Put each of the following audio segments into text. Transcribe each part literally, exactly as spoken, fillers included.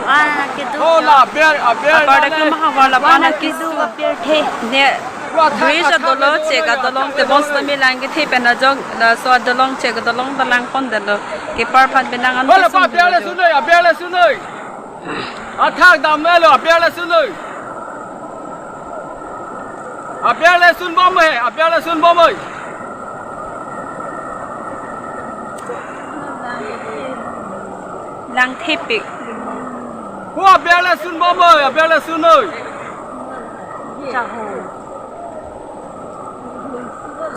Ah, kedo. Oh, la aber, aber, apar la dak le. Mahavar la. Wana pana kedo, keso. Aber the. Ne. Wa tha, bridge tha, tha, adolo, kedo chek la, adolong, tha, tebon kedo. Sami lang kethe pen ajok, laso adolong chek adolong ta langpon detlo. Kepar aphan penang an. Hola, kesung pa, aber le detlo. Sunoi, aber le sunoi. Athak dam le lo, aber le sunoi. Aber le sunbom he, aber le sunbom he. Langthepik. Ko aber le sunbom he, aber le sunoi. Chaho.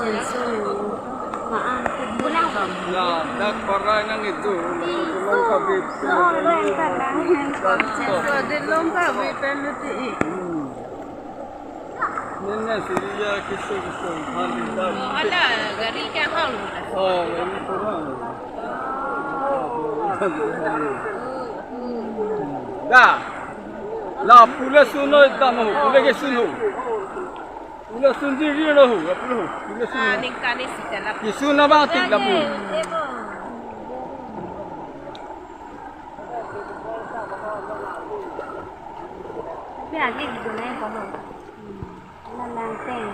Jesu. Ya, dak parai nang itu, nang itu long kabit. Long kabit. Long kabit. Nene siriya kisu kisu hali dak. Ala gari kya hal? Oh, ini kurang. Da. La pule suno damo, pule ke suno. Pule sunji ri lo hu, pule hu, pule suno. Ah, ningkan isi jalap. Kisu na bang tik la pu. Tapi agi gitu na ya, kalau. Lalang teng.